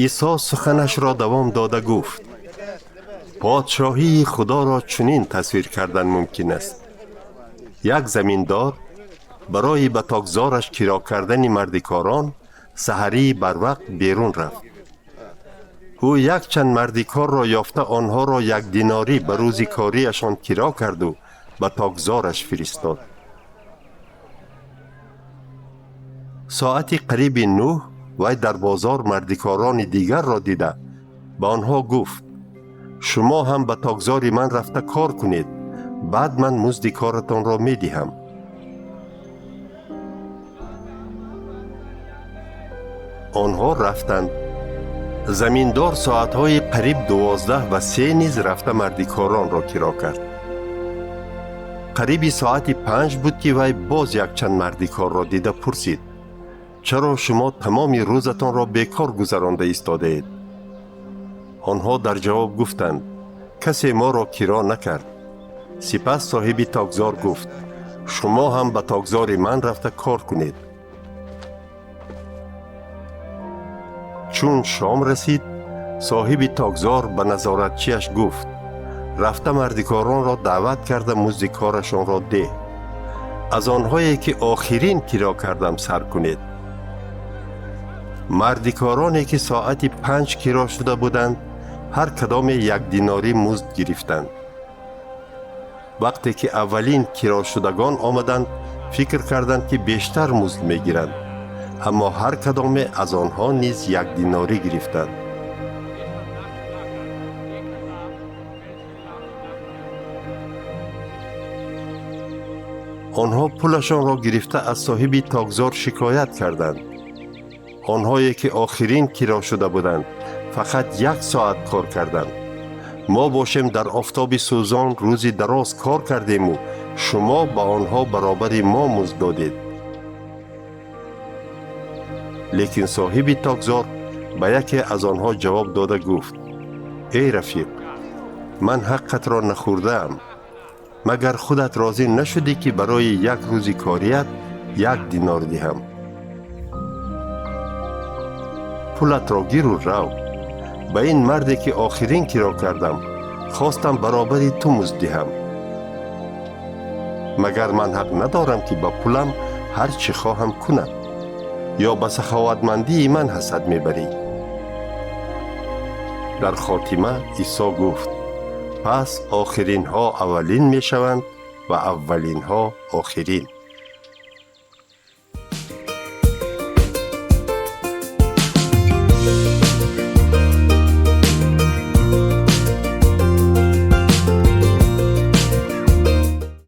Исо суханашро давом дода гуфт: подшоҳии Худоро чунин тасвир кардан мумкин аст. Як заминдор барои ба токзораш киро кардани мардикорон саҳарии барвақт берун рафт. Ӯ якчанд мардикорро ёфта, онҳоро як динорӣ ба рӯзи кориашон киро карду ба токзораш фиристод. Соати қариби 9 вай дар бозор мардикорони дигарро дида ба онҳо гуфт: шумо ҳам ба токзори ман рафта кор кунед, баъд ман музди коратонро медиҳам. Онҳо рафтанд. Заминдор соатҳои қариб 12 ва 3 низ рафта мардикоронро киро кард. Қариби соати 5 буд, ки вай боз якчанд мардикорро дида пурсид: чаро шумо тамоми рӯзатонро бекор гузаронда истодаед? Онҳо дар ҷавоб гуфтанд: касе моро киро накард. Сипас соҳиби токзор гуфт: шумо ҳам ба токзори ман рафта кор кунед. Чун шом расид, соҳиби токзор ба назоратчиаш гуфт: рафта мардикоронро даъват карда музди корашонро деҳ. Аз онҳое ки охирин киро кардам сар кунед. Мардикороне ки соати 5 киро шуда буданд, ҳар кадоме як динорӣ музд гирифтанд. Вақте ки аввалин кирошудагон омаданд, фикр карданд, ки бештар музд мегиранд, аммо ҳар кадоме аз онҳо низ як динорӣ гирифтанд. Онҳо пулашонро гирифта аз соҳиби токзор шикоят карданд. Онҳое ки охирин киро шуда буданд, фақат 1 соат кор карданд. Мо бошем дар офтоби сӯзон рӯзи дароз кор кардему шумо ба онҳо баробари мо музд додед. Лекин соҳиби токзор ба яке аз онҳо ҷавоб дода гуфт: эй рафиқ, ман ҳаққатро нахӯрдаам. Магар худат розӣ нашудӣ, ки барои як рӯзи корият 1 динор диҳам? Пулатро гиру рав. Ба ин марде ки охирин киро кардам, хостам баробари ту музд диҳам. Магар ман ҳақ надорам, ки ба пулам ҳар чӣ хоҳам кунам? Ё ба саховатмандии ман ҳасад мебарӣ? Дар хотима Исо гуфт: пас охиринҳо аввалин мешаванд ва аввалинҳо охирин.